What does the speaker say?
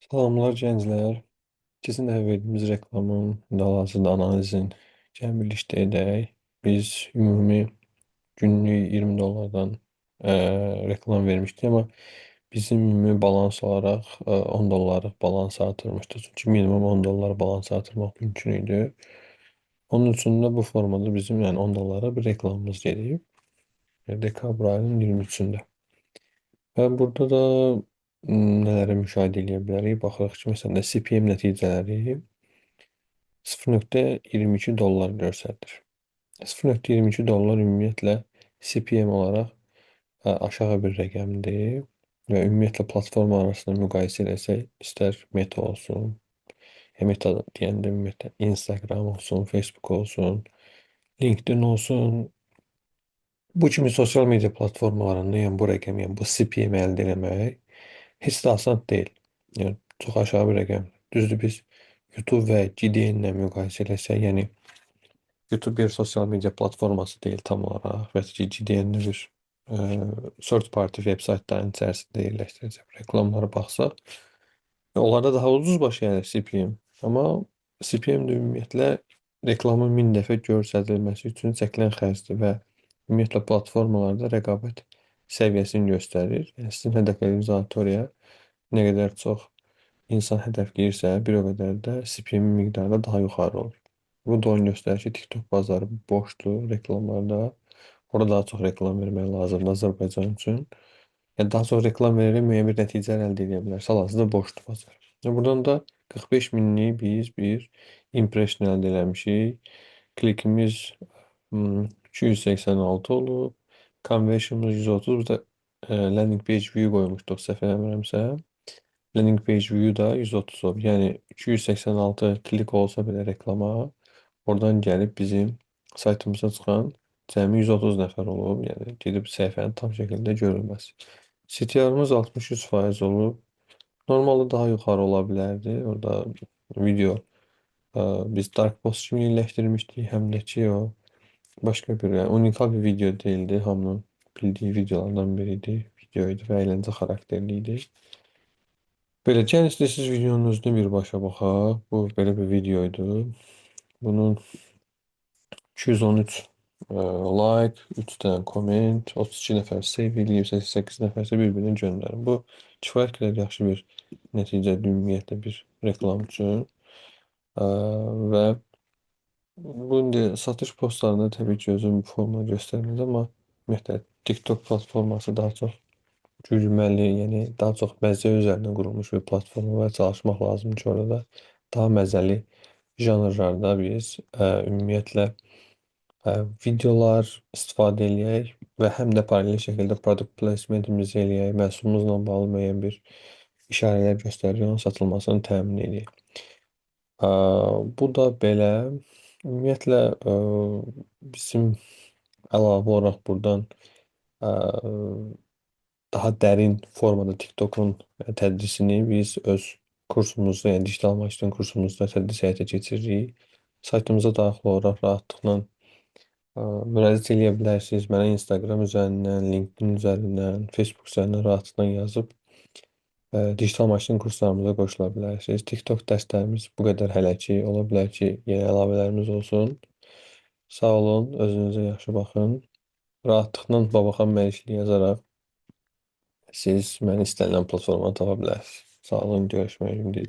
Salamlar gənclər. Keçən dəfə verdiyimiz reklamın indi hal-hazırda analizin cəm birlikdə edək. Biz ümumi günlük 20 dollardan reklam vermişdik, amma bizim ümumi balans olaraq 10 dollarlıq balans artırmışdıq. Çünki minimum 10 dollar balans artırmaq mümkün idi. Onun üçün də bu formada bizim, yəni 10 dollara bir reklamımız gedib. Dekabr ayının 23-ündə. Və burada da nələri müşahidə edə bilərik? Baxırıq ki, məsələn də CPM nəticələri 0.22 dollar göstərir. 0.22 dollar ümumiyyətlə CPM olaraq aşağı bir rəqəmdir və ümumiyyətlə platforma arasında müqayisə eləsək, istər Meta olsun, Meta deyəndə ümumiyyətlə Instagram olsun, Facebook olsun, LinkedIn olsun, bu kimi sosial media platformalarında yəni bu rəqəm, yəni bu CPM əldə eləmək heç də asan deyil. Yəni çox aşağı bir rəqəmdir. Düzdür, biz YouTube və GDN ilə müqayisə eləsək, yəni YouTube bir sosial media platforması deyil tam olaraq və GDN-də bir third party web saytların içərisində yerləşdiriləcək reklamlara baxsaq, onlarda daha ucuz başa gəlir CPM. Amma CPM də ümumiyyətlə reklamın 1000 dəfə göstərilməsi üçün çəkilən xərcdir və ümumiyyətlə platformalarda rəqabət səviyyəsini göstərir. Yəni sizin hədəflədiyiniz auditoriya nə qədər çox insan hədəfləyirsə, bir o qədər də CPM miqdarı da daha yuxarı olur. Bu da onu göstərir ki, TikTok bazarı boşdur reklamlarda. Orada daha çox reklam vermək lazımdır Azərbaycan üçün. Yəni daha çox reklam verərək müəyyən bir nəticə əldə edə bilər. Hal-hazırda boşdur bazar. Və buradan da 45 minlik biz bir impression əldə eləmişik. Klikimiz 286 olub. Conversion'ımız 130. Burada landing page view qoymuşduq səhv eləmirəmsə. Landing page view da 130 olub. Yəni 286 klik olsa belə reklama, oradan gəlib bizim saytımıza çıxan cəmi 130 nəfər olub. Yəni gedib səhifənin tam şəkildə görünməsi. CTR-ımız 63% olub. Normalda daha yuxarı ola bilərdi. Orada video biz dark post kimi yerləşdirmişdik. Həm də ki o başqa bir, yəni unikal bir video deyildi. Hamının bildiyi videolardan biri idi. Video idi və əyləncə xarakterli idi. Belə, gəlin istəyirsiniz videonun özünə birbaşa baxaq. Bu belə bir video idi. Bunun 213 like, 3 dənə comment, 32 nəfər save eləyib, 88 nəfər isə bir-birinə göndərin. Bu kifayət qədər yaxşı bir nəticədir ümumiyyətlə bir reklam üçün. Və bu indi satış postlarında təbii ki, özüm bu forma göstərməz, amma ümumiyyətlə TikTok platforması daha çox gülməli, yəni daha çox məzə üzərinə qurulmuş bir platforma və çalışmaq lazımdır ki, orada daha məzəli janrlarda biz ümumiyyətlə videolar istifadə eləyək və həm də paralel şəkildə product placementimizi eləyək, məhsulumuzla bağlı müəyyən bir işarələr göstərək, onun satılmasını təmin eləyək. Bu da belə. Ümumiyyətlə bizim əlavə olaraq buradan daha dərin formada TikTokun tədrisini biz öz kursumuzda, yəni digital marketing kursumuzda tədris həyata keçiririk. Saytımıza daxil olaraq rahatlıqla müraciət eləyə bilərsiniz. Mənə Instagram üzərindən, LinkedIn üzərindən, Facebook üzərindən rahatlıqla yazıb digital marketing kurslarımıza qoşula bilərsiniz. TikTok dərslərimiz bu qədər hələ ki, ola bilər ki, yeni əlavələrimiz olsun. Sağ olun, özünüzə yaxşı baxın. Rahatlıqla Babaxan Məlikli yazaraq siz məni istənilən platformadan tapa bilərsiniz. Sağ olun, görüşmək ümidi ilə.